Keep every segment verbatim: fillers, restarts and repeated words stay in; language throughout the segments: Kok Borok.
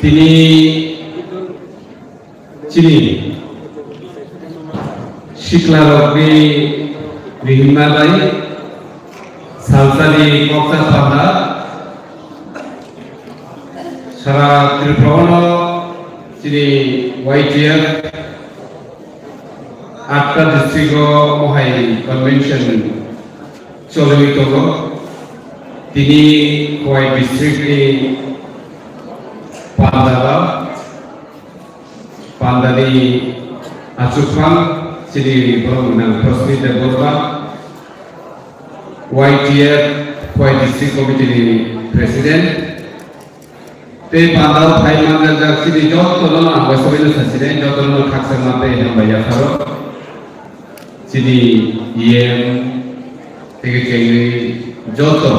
Tini chini siklarokni rihima bai salsani koksa panda sara Tripura-o chini Y T F atta district-o mohai convention choliwi tongo. Tini Khowai district-ni Pandaba, Pandani achukphang chini borok gwnang Prasmit Debbarma, Y T F Khowai District Committee-ni President. Tei pandao phai manjak jak chini jotono ang bai sabaino sachini, jotono khakchangma tei hambai yapharo. Chini E M tei chengwi joto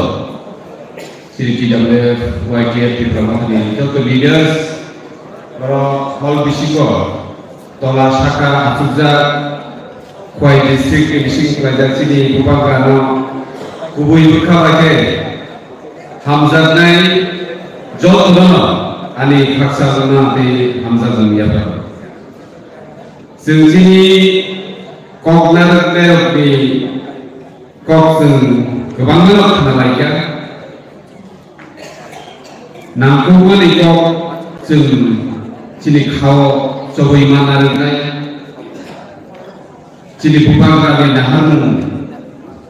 chini T W F, Y T F Tipra Mothani joto leaders, borok hall bisingo tola saka achukjak Khowai district ni bising khlaijak chini bubagrano kubui bwkha bai khe hamjaknai jotono ani khaksa jana tei hamjakmung yaphar. Chwng chini kok narwknairokni kok chwng kwbangmano khna laikha. Nangkukmani kok chwng chini khao chobwi ma narwknai. Chini bubagrani naharmung,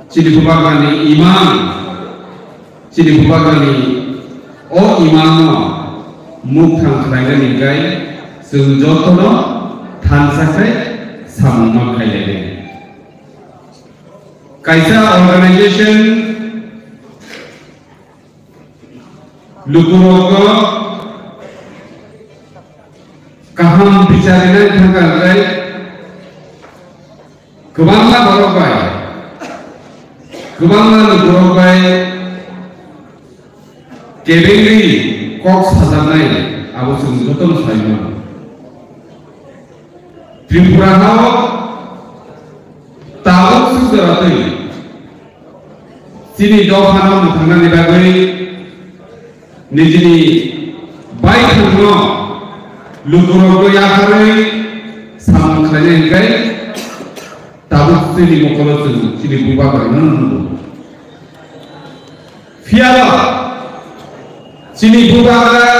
chini bubagrani imang, chini bubagrani o imangno mukthang khlainani hwnkhe chwng jotono thansa khe samung ma khlailainai. Kaisa organization lukurokno kaham bichar rinani thangkha hwnkhe kwbangma borok bai, kwbangma lukurok bai kebengwi kok sajaknai abo chwng jotono sai mano. Tripura hao tabuk suk jora twi chini dophano mwthangnani bagwi nijini baithangno lukurokno yapharwi samung khlainai hwnkhe tabuk chini mokolo chwng chini bubagrano nukgo. Phiyaba chini bubagra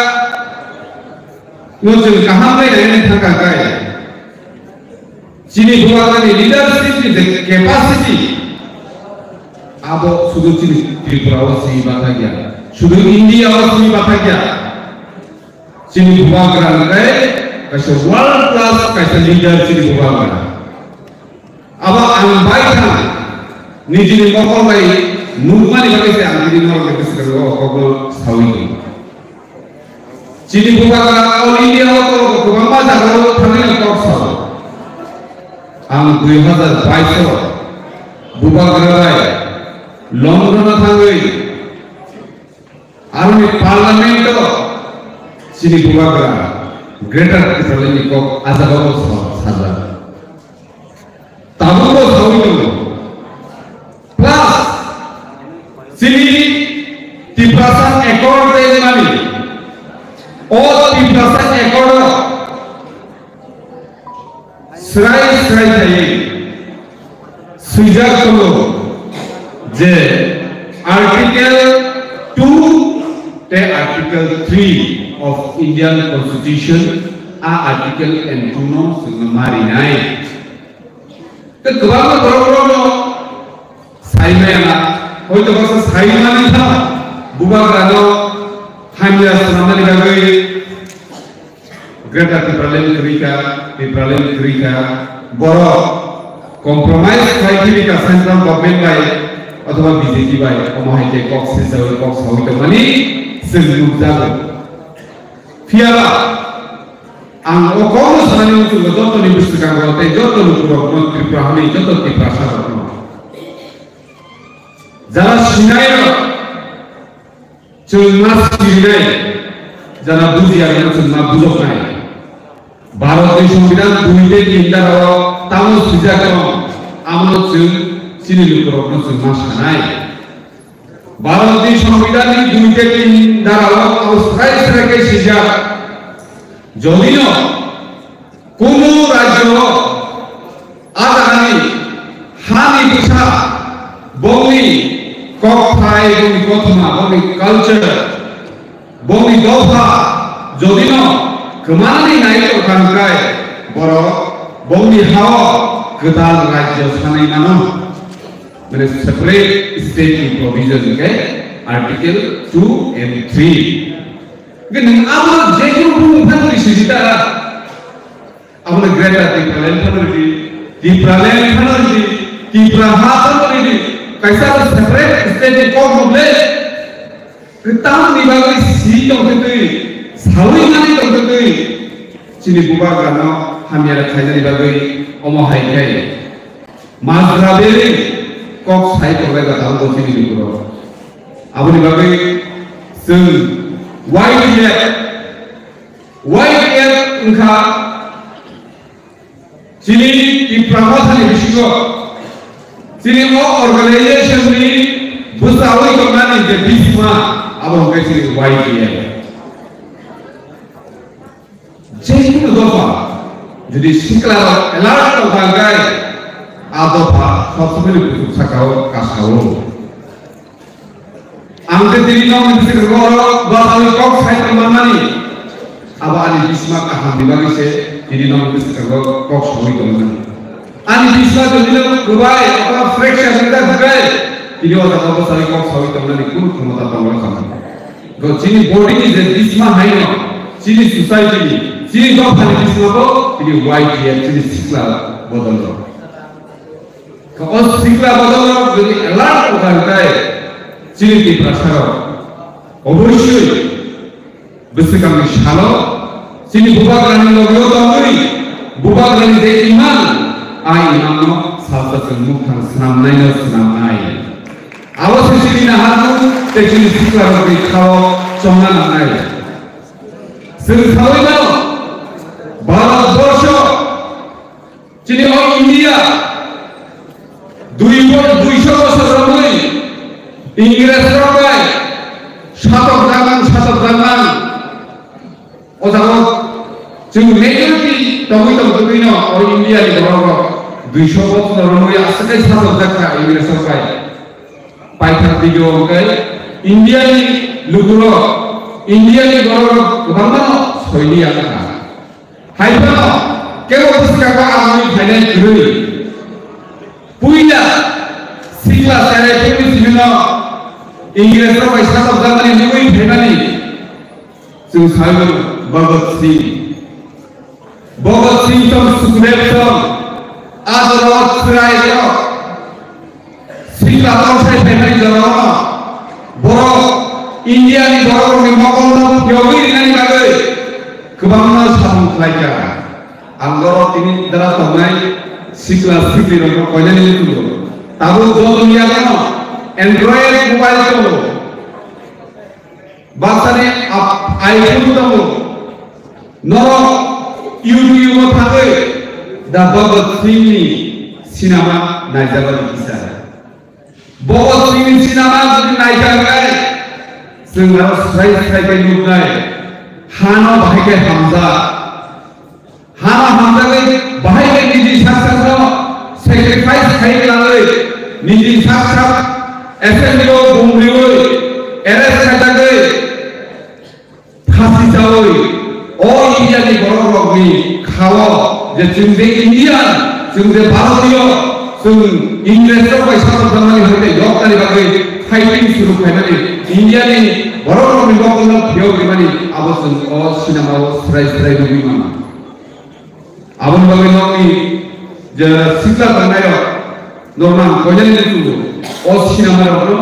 no chwng kaham khe nainani thangkha khe chini bubagrani leadership ni je capacity abo sudu chini Tripura o simi bathakya, sudu India o simi bathakya. Chini bubagra hwnkhe kaisa world class kaisa leader chini bubagra. Abo ang baithang nijini mokol bai nukmani bagwi se ang nini norokni bwskango o kokno saui di. Chini bubagra all India o kwbangma jagao thangwi ang kok sao. Ang dui hazar bais o bubagra bai London o thangwi aroni parliament o chini bubagra Greater Tipraland ni kok ajagao sajak. Tabukbo sawi tongo. Plus, chini Tiprasa Accord tei mani. O Tiprasa Accord o srai srai khaiwi swijak tongo je Article two tei Article three of Indian Constitution a Article and two no chwngno marinai. Tei kwbangma borok borokno sai maya na, hoito baksa sai mani kha, bubagrano hamya swnamnani bagwi Greater Tipraland kwrwi kha, Tipraland kwrwi kha, borok compromise khai phiri kha central government bai othoba B J P bai, omo hai khe kok sijaui kok saui tongmani chwng nukjago. Phiyaba, ang o kokno sanani muchungo jotoni bwswkango tei joto lukurokno, Tripura hani joto Tiprasarokno. Jara sinairok chwng ma sirinai, jara bujiyarokno chwng ma bujoknai. Bharatni Songbidan dui tei tin darao tamo swijak tong, abono chwng chini lukurokno chwng ma sanai. Bharatni Songbidanni dui tei tin darao abo srai srai khe swijak. Jodino kunu rajyo o a jagani hani bwsa, bongni kokthai, bongni kothoma, bongni culture, bongni dopha jodino kwmani nai tongkha hwnkhe borok bongni hao kwtal rajyo sanwi mano. Mane separate state ni provision hwnkhe Article two and three. Hwnkhe nwng abo je kunu bumung phano risi di ta. Abono Greater Tipraland phano ridi, Tipraland phano ridi, Tipra ha phano ridi. Kaisa abo separate state ni kok mokle. Kwtal ni bagwi si tongtwtwi, sawi mani tongtwtwi. Chini bubagrano hamya khainani bagwi omo hai khe. Majra beri kok sai tonglai ba tabuk chini lukurok. Aboni bagwi chwng Y D F, Y D F wngkha chini Tipra Mothani bisingo chini o organization ni bwsawi tongnani je bisma abo hwnkhe chini Y D F. Jekunu dopha, jodi sikla rok alert tongkha hwnkhe, a dopha sob somoi ni kuchuk saka o kasa o. Ang khe tini nok ni bwswk rok bwsai kok sai tong manmani, abo ani bisma kaham ni bagwi se tini nok ni bwswk rok kok sawi tong mani. Ani bisma jodi no kwbai, othoma fracture wngjak hwnkhe, tini o jaga o bwsai kok sawi tong mani kunu khomota tong rok kha. Go chini body ni je bisma haino, chini society ni, chini dopha ni bisma bo, chini Y T F, chini sikla bodol rok. Go o sikla bodol rok jodi alert wngkha hwnkhe, chini Tiprasa rok oboisoi bwswkang ni salo, chini bubagra ni loge o tongwi, bubagra ni je iman, a iman no salsa chwng mukthang swnamnai no swnamnai. Abo se chini naharmung tei chini sikla rok ni khao chongna nangnai. Chwng saui mano, Bharat borsho, chini o India, dui bo-, duiso bosor romwi Ingres rok bai satok jaknang, satok jaknang. O jaga o chwng majority tongwi tongtwino o India ni borok rok duiso bosor romwi aswk khe satok jak kha English rok bai. Paithak video hwnkhe India ni lukurok, India ni borok rok kwbangma soili ya kha. Hai phano kebo bwskango aroni phainai kwrwi. Puila sikla cheraitwmwi simino English rok bai satok jakmani nugwi phaimani. Chwng saimano Bhagat Singh. Bhagat Singh tong Sukhdev tong. A jorao chwrairok sikla tongsai phaimani jorao borok India ni borok rokni mokolno phiyogwi rinani bagwi kwbangma samung khlaikha. Ang oro tini dara tongnai sikla sikli rokno koinani lukugo. Tabuk jotoni yago Android mobile tongo. Baksani ap-, iPhone tongo. Norok YouTube o thangwi The Bhagat Singh ni cinema naijagwi kisa. Bhagat Singh ni cinema jodi naikha hwnkhe, chwng aro srai srai khe nuknai. Hano bahai khe hamjak. Hano hamjagwi bahai khe niji sak sakno sacrifice khai kwlangwi, niji sak sak assembly o bumriwi, arrest khaijagwi, phasi chawi, o India ni borok rokni khao je chwng je Indian, chwng je Bharatiyo, chwng Ingres rok bai satok jakmani hai khe yoktani bagwi fighting suru khaimani, India ni borok rokni mokolno phiyok rimani abo chwng o cinema o srai srai nugwi mano. Aboni bagwi nokni je sikla tangnairok, nokno ang koinani nukhungo. O sinama rokno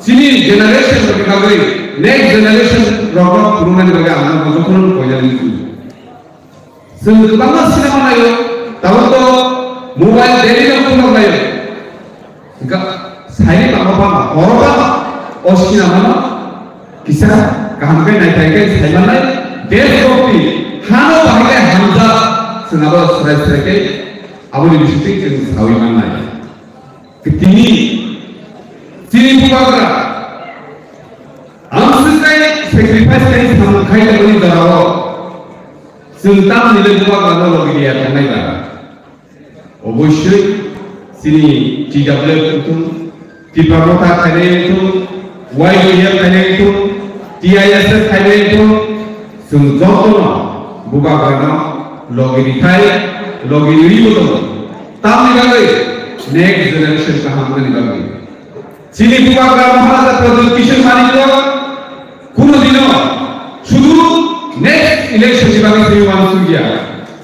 chini generation rokni bagwi, next generation rokno phunuknani bagwi ang nokno jotono koinani nukhungo. Chwng kwbangma sinama naio, tabuk to mobile daily no phunuk naio. Ga-, saini tamo bama, oro bama, o sinamano kisa kaham khe naithai khe saimanai, deshbhakti, hano bahai khe hamjak, chwng abo srai srai khe aboni bisingtwi chwng saui mannai. Tini chini bubagra ang swkang sacrifice khe samung khai tongmani jorao. Chwng tamni le bubagrano logi riya tongnai ba? Obossoi chini T W F wngthung, Tipra Motha khainai wngthung, Y T F khainai wngthung, T I S F khainai wngthung, chwng jotono bubagrano logi rithai, logi riwi bo tongo. Tamni bagwi next generation kaham wngnani bagwi. Chini bubagra Maharaja Pradyut Kishore Manikno kuno dino sudhu next election ni bagwi se uansukya.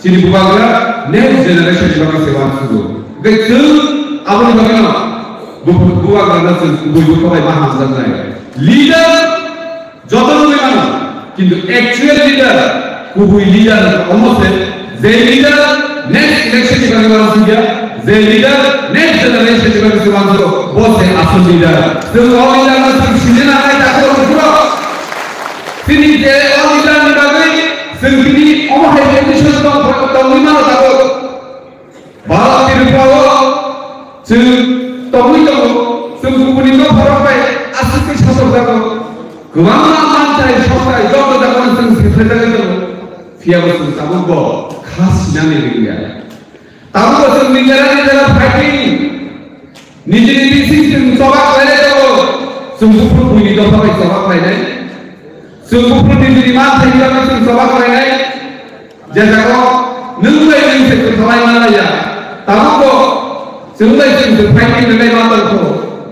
Chini bubagra next generation ni bagwi se uansukgo. Hwnkhe chwng aboni bagwino bu-, bubagrano chwng kubui bukhabai ma hamjaknai. Leader joto nugwi mano, kintu actual leader, kubui leader omo se, je leader next election ni bagwi uansukya, je leader next generation ni bagwi se uansukgo, bo se asol leader. Chwng o leader no chwng sini nangnai, takhuk rok bukhuk rok. Chini je o leader ni bagwi chwng tini omo hai position tong, tongwi mano tabuk. Bharat Tripura o chwng tongwi tongo, chwng kubuni nokharok bai aswk khe satok jago. Kwbangma manthai, sothai, joto jagano chwng sefre jagwi tongo. Phiya bo chwng tabuk bo kha sinani rwngya. Tabuk bo chwng nijera nijera fighting. Nijini bising chwng choba khlainai tongo. Chwng buphuru buini dopha bai choba khlainai. Chwng buphuru nijini manthai ni bagwi chwng choba khlainai. Je jago nwng bai nwng se kwthalai manlaiya, tabukbo chwng bai chwng se fighting rwlai ma tongkho,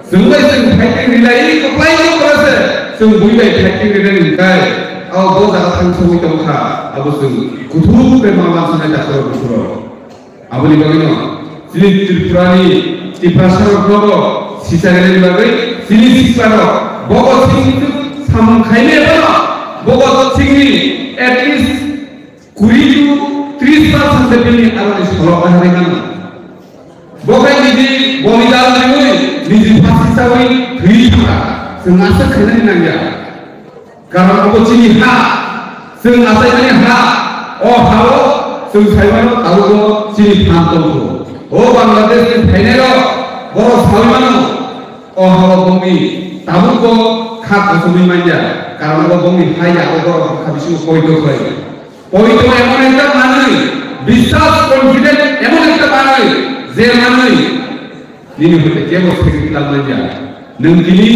chwng bai chwng fighting rwlai kwplai tongkho se, chwng bui bai fighting rwlai hwnkhai, abo bo jaga thang songwi tongkha, abo chwng kuthuk bai ma mansinai takhorok bukhurok. Aboni bagwino chini Tripurani Tiprasaroknobo sicharinani bagwi chini siklarok bogo singni samung khaimaya phano bogo singni at least kuri to tris percent de bini aroni solok bahari mano. Bo khe niji bolidan riwi niji phasi chawi thwi thangkha. Chwng aswk khainani nangya. Karon obo chini ha. Chwng achaimani ha. O hao chwng saimano tabukbo chini phan tongkho. O Bangladesh ni phainairok borok sawi mano. O hao bongni tabukbo kha kochomwi manya. Karon obo bongni ha ya, o borok kha bisingo poito khlai. Poito emon ekta manwi, biswas, confident emon ekta manwi, je manwi nini hoite kebo segwi tangmanya. Nwng tini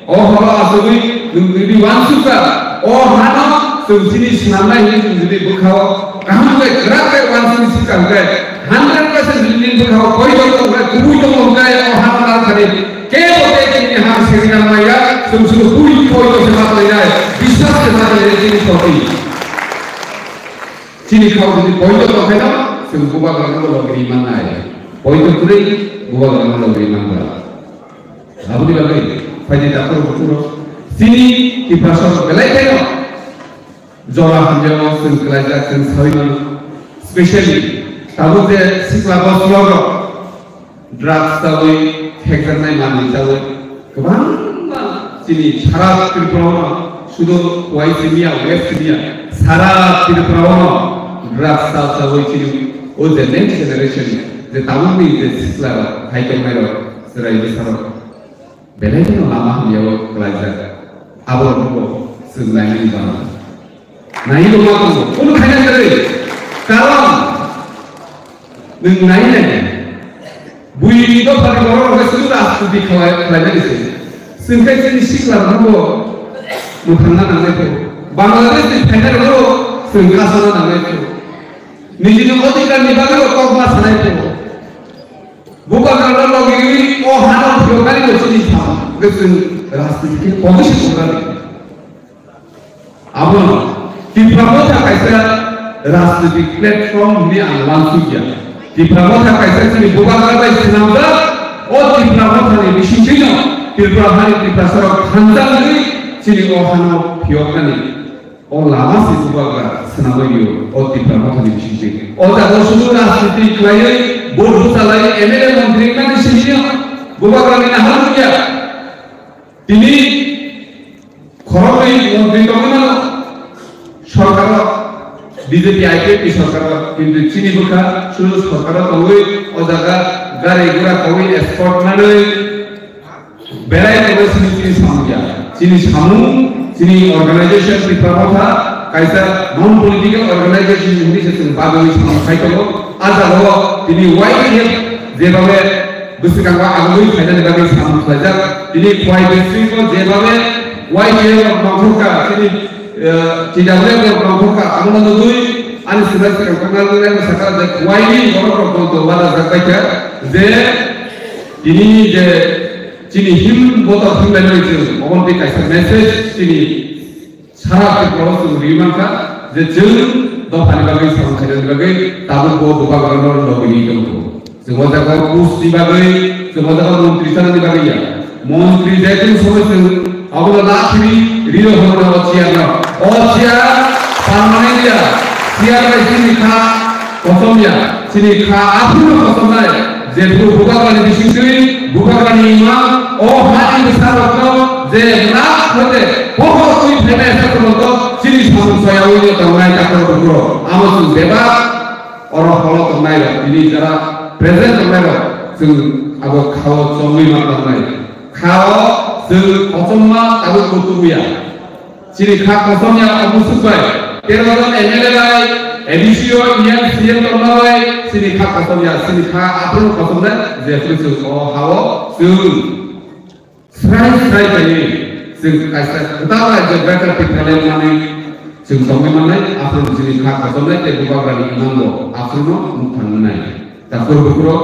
o horo achugwi nwng tini uansukha, o hano chwng chini swnamnai hinwi chwng jodi bwkhao kaham khe kwrak khe uansugwi swkang khe hundred percent nini bwkhao poito tongkhe, kubui tongo hwnkhe o hano narwkthani kebo tei chini ha segwi tangmanya, chwng chwng kubui poito se ma khlainai, biswas se ma khlainai chini soti. Chini khao jodi poito tongkhaino, chwng bubagrano logri mannai. Poito kwrwi bubagrano logri manba. Aboni bagwi phaidi takhoro bukhuro chini Tiprasarok belai khaino jora hamjao chwng klaijak chwng sawi mano. Specially tabuk je sikla boss rok drugs chawi, thekjaknai manwi chawi, kwbangma chini sara Tripura-o no, sudo West India, West India, sara Tripura-o drugs cha chawi chini o je next generation, je tabukni je sikla rok, hai tongnai rok, chwrai bwsa rok, belai kheno lama hamya o klaijak. Abo rokno bo chwng nainani bana. Nai rwma tongo, kunu khaina kwrwi. Karon nwng nai nai. Buini dophani borok rok khe chwng rajniti khlai-, khlainani se. Chwng khe chini sikla rokno bo mwthangna nangnai kho. Bangladesh ni phainai rokno bo chwng kasana nangnai kho. Nijini odhikar ni bagwi bo kokma sanai kho. Bubagra no logi o hano phiyoknani bo chini sam. Hwnkhe chwng rajniti khe position tongnani. Abono Tipra Motha kaisa rajnitik platform hwnwi ang uansukya. Tipra Motha kaisa chini bubagra bai swnamjak, o Tipra Mothani bisingtwino Tripura hani Tiprasarok thansa wngwi chini o hano phiyoknani o lama se bubagra swnamwi rio o Tipra Mothani bisingtwi. O jaga o sudu rajniti khlaiwi vote bwchalai M L A montri wngnani simi bubagrani nahar wngya. Tini khoroknwi montri tongwi mano sorkaro, B J P I P F T sorkaro, kintu chini bwkha sudu sorkaro tongwi o jaga gari gura kawi escort manwi belai tongwi chini, chini samung ya. Chini samung, chini organization Tipra Motha Kaisa non political organization hwnwi se chwng bagwi samung khai tongo. A jagao tini Y T F jebabe bwswkango agwi phainani bagwi samung khlaijak. Tini Khowai district o jebabe Y T F rok mangkhorkha, tini, eh, T W F rok mangkhorkha, abono nugwi ani swmai swkang thangna nang nai sakha je Khowai ni borok rok bo doba rajak bai kha je tini je chini him botor him lai chwng obo tei kaisa message chini Sara Tripura o chwng ri mankha je chwng dophani bagwi samung khainani bagwi tabuk bo bubagrano lobini tongkho. Chwng o jaga post ni bagwi, chwng o jaga montri chanani bagwi ya. Montri je chwng somoi chwng abono lakhiri riro hwnwi o chair no. O chair permanent ya. Chair bai chini kha kosom ya. Chini kha aphuru kosom nai. Jephru bubagrani bisingtwi, bubagrani ima, o hani bwsarokno je lak hoite pohor twi phainai aswk rokno chini samung soyaui no tongnai takhro bukhro. Amo chwng bebak oro holo tongnai rok, tini jara present tongnai rok, chwng abo khao chongwi ma tongnai. Khao chwng kochomma tabuk bo tubuya. Chini kha kosom ya o musuk bai, tero jon M L A bai, A D C o, E M, C M tongma bai, chini kha kosom ya, chini kha aphuru kosom de, je phuru chwng o hao chwng srai srai kaiwi chwng kaisa kwtal rajyo better Tipraland manwi chwng tongwi mannai, aphuru chini kha kosom de tei bubagrani imang bo aphuru no nuk thang nai. Takhro bukhro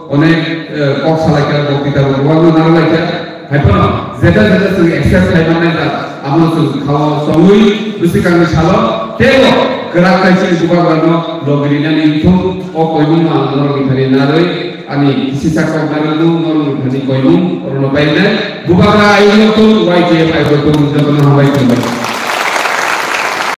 onek, eh, kok salaikha, boktita rok kwbangma narwlaikha. Haiphano jeta jeta chwng accept khlai mannai da, amo chwng khao chongwi bwswkangni salo teibo kwrak khai chini bubagrano logirinani thung o koimung ang norokni thani narwi ani kisi chakrak narwi mung norokni thani koimung orono painai bubagra ayungno thung Y T F ayungno thung jotono hambai khulumbai.